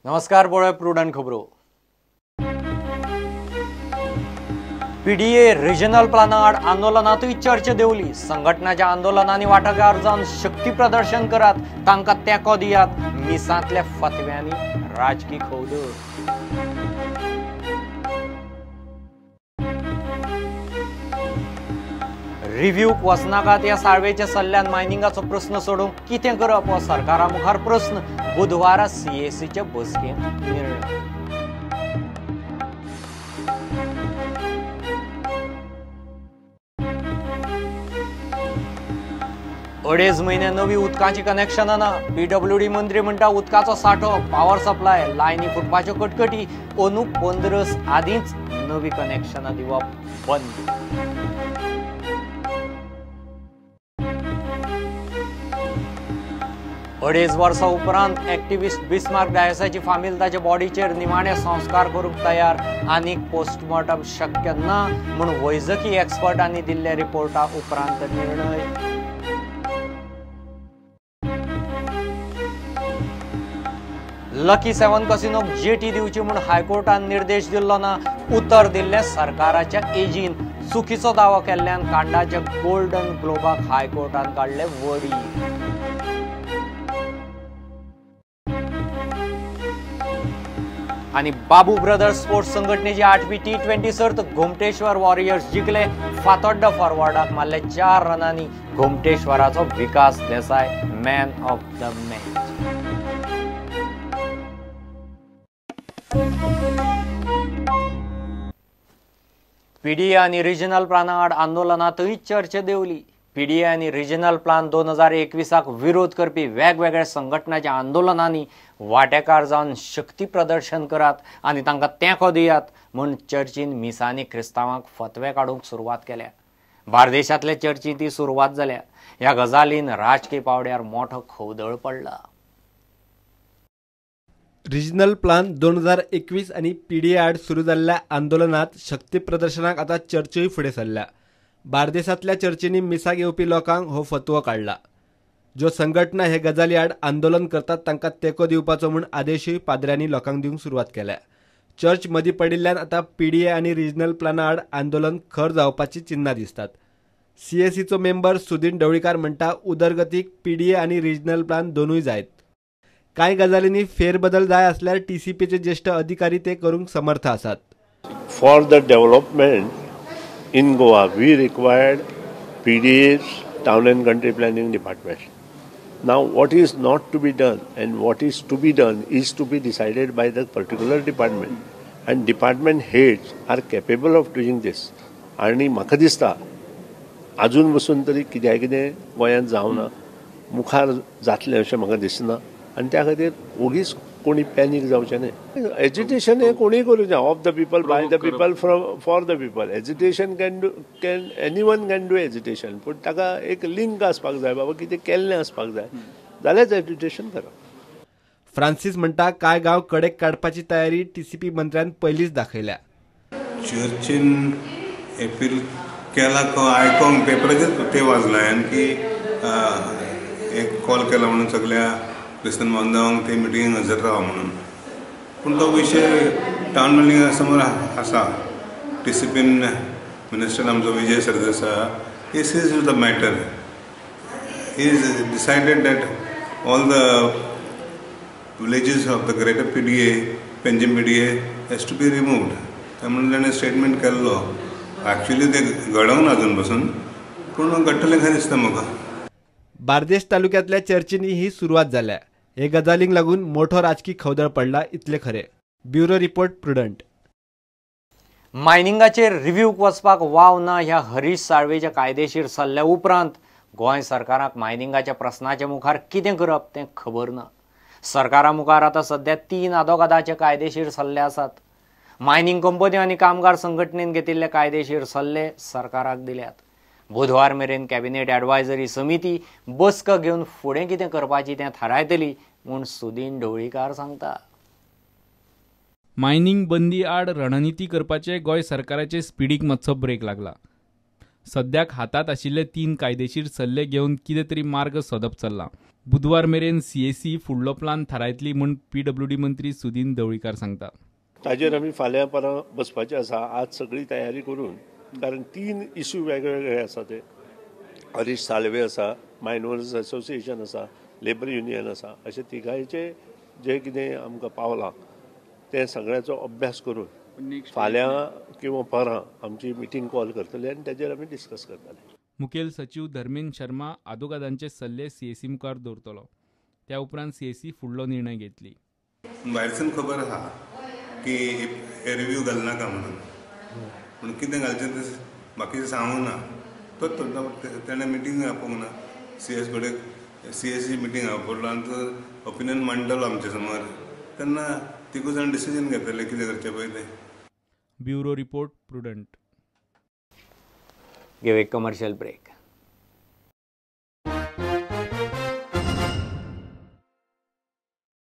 नमस्कार, पळय प्रुडंट खबरो. पीडीए रिजनल प्लाना आड आंदोलनातूय चर्चा देवली. संघटनाच्या आंदोलनांनी वांटेकार जावन शक्ती प्रदर्शन करात, तांकां तेंको दियात, मिसांतल्या फतव्यांनी राजकी खवदळ. रिव्यूक वचनाकात ह्या साळवेच्या सल्ल्यान मायनिंगाचो प्रस्न सोडोवंक कितें करप हो सरकारा मुखार प्रस्न. बुधवारा सीएसीच्या बसकेंत निर्णय. अडेज म्हयने नवी उदकाची कनेक्शनां ना. पीडब्ल्यूडी मंत्री म्हणटा उदकाचो सांठो, पावर सप्लाय, लायनी फुटपाच्यो कटकटी, अंदू 15 आदींच नवी कनेक्शनां दिवप बंद. अडेज वर्सां उपरांत एक्टिविस्ट बिस्मार्क डायसाची फामील ताच्या बॉडीचेर निमाणे संस्कार करूंक तयार. आनीक पोस्टमॉर्टम शक्य ना म्हूण वैजकी एक्सपर्टांनी दिल्ल्या रिपोर्टा उपरांत निर्णय. लकी 7 कसिनोक जेटी दिवची म्हूण हायकोर्टान निर्देश दिल्लो ना. उतर दिल्लें सरकाराच्या एजीन. चुकीचो दावो केल्ल्यान कांडाच्या गोल्डन ग्लोबाक हायकोर्टान काडले वडी. आनी बाबू ब्रदर्स स्पोर्ट्स संघटनेची 8वी T20 सर्त गोमटेश्वर वॉरियर्स जिखले. फातोड्डा फॉरवर्डाक मारले 4 रनांनी. गोमटेश्वराचो Vikas Desai man of the match. PDA आनी रिजनल प्लाना आड आंदोलनातूय चर्चा देवली. पीडीए आनी रिजनल प्लान 2021 विरोध करपी वेगवेगळ्या संघटनाच्या आंदोलनांनी वांटेकार जावन शक्ती प्रदर्शन करात आनी तांकां तेंको दियात म्हूण चर्चीन मिसांनी क्रिस्तांवांक फतवे काडूंक सुरवात केल्या. बार्देशांतल्या चर्चीन ती सुरवात जाल्या. ह्या गजालीन राजकी पावड्यार मोठो खवदळ पडला. रिजनल प्लान 2021 आनी पीडीए आड सुरू जाल्ल्या आंदोलनात शक्ती प्रदर्शनाक आतां चर्चूय फुडें सरल्या. बार्देसांतल्या चर्चींनी मिसाक येवपी लोकांक हो फतवो काडला. ज्यो संघटना हे गजाली आड आंदोलन करतात तांकां तेंको दिवपाचो म्हूण आदेशूय पाद्र्यांनी लोकांक दिवंक सुरवात केल्या. चर्च मदीं पडिल्ल्यान आतां पीडीए आनी रिजनल प्लाना आड आंदोलन खर जावपाची चिन्नां दिसतात. सीएसीचो मेंबर सुदीन ढवळीकार म्हणटा, उदरगतीक पीडीए आनी रिजनल प्लान दोनूय जायत. कांय गजालींनी फेरबदल जाय आसल्यार टीसीपीचे ज्येश्ठ अधिकारी ते करूंक समर्थ आसात. For the development in Goa, we required PDAs, Town and Country Planning Department. Now, what is not to be done and what is to be done is to be decided by the particular department. And department heads are capable of doing this. आनी म्हाका दिसता आजून बसून तरी कित्याक कितें गोंयांत जावना, मुखार जातलें अशें म्हाका दिसना. आनी त्या खातीर ओगीच कोणी पॅनीक जावचें न्हय. एजिटेशन हें कोणीय करूं जाय, of the people, by the people, from for the people. Agitation can do, can anyone can do agitation, पूण ताका एक लिंक आसपाक जाय, बाबा कितें केल्लें आसपाक जाय जाल्यार एजिटेशन करप. फ्रांसीस म्हणटा, कांय गांव कडेक काडपाची तयारी टीसीपी मंत्र्यान पयलींच दाखयल्या. चर्चीन एपील केला आयकोंक पेपराचेर ते वाजला हांवें की एक कॉल केला म्हणून सगळ्या क्रिस्तांव बांधवांक ते मिटिंगेक हजर रावा म्हणून. पूण तो विशय टावन बिल्डिंगा समोर आसा. टीसीपीन मिनिस्टर आमचो Vijay Sardesai he sees the matter. He is decided that all the villages of the greater PDA, Panjim PDA has to be removed. म्हणून ताणें स्टेटमेंट केल्लो. एक्चुअली ते घडोवंक ना अजून पसून, पूण घडटलें खरें दिसता म्हाका. बार्देश तालुक्यांतल्या चर्चींनी ही सुरवात जाल्या. हे गजालींक लागून मोठो राजकी खवदळ पडला इतलें खरें. Bureau report, Prudent. मायनिंगाचेर रिव्यूक वचपाक वाव ना ह्या हरीश साळवेच्या कायदेशीर सल्ल्या उपरांत गोंय सरकाराक मायनिंगाच्या प्रस्नाच्या मुखार कितें करप तें खबर ना. सरकारा मुखार आतां सध्या 3 आदोगादाचे कायदेशीर सल्ले आसात. मायनिंग कंपनी आनी कामगार संघटनेन घेतिल्ले कायदेशीर सल्ले सरकाराक दिल्यात. बुधवार मेरेन कॅबिनेट ॲडवायझरी समिती बसका घेवन फुडें कितें करपाची तें थारायतली म्हूण सुदीन ढवळीकार सांगता. मायनिंग बंदी आड रणनिती करपाचे गोंय सरकाराचे स्पिडीक मातसो ब्रेक लागला. सद्याक हातात आशिल्ले 3 कायदेशीर सल्ले घेवन कितें तरी मार्ग सोदप चल्ला. बुधवार मेरेन सीएसी फुडलो प्लान थारायतली म्हूण पीडब्ल्यूडी मंत्री सुदीन ढवळीकार सांगता. ताजेर आमी फाल्यां परां बसपाचें आसा. आज सगळी तयारी करून, कारण 3 इश्यू वेगवेगळे आसा ते. हरीश साळवे आसा, मायनर्स असोसिएशन आसा, लेबर युनियन आसा, अशे तिगांयचे जे कितें आमकां पावलां तें सगळ्याचो अभ्यास करून फाल्यां किंवा परां आमची मिटींग कॉल करतले आनी ताजेर आमी डिस्कस करतले. मुखेल सचीव धर्मेंद्र शर्मा आदोगादांचे सल्ले सीएसी मुखार दवरतलो. त्या उपरांत सीएसी फुडलो निर्णय घेतली. भायरसून खबर आसा की रिव्यू घालनाका म्हणून, पूण कितें घालचें तें बाकीचें सांगूंक ना. तोच तेणें मिटींग आपोवंक ना. सीएस कडेन सीएसी मिटींग आपयलो आनी तो ओपिनियन मांडटलो आमचे समोर, तेन्ना तिगूय जाण डिसिजन घेतले कितें करचें पळय तें. Bureau report, Prudent. घेव एक कमर्शियल ब्रेक.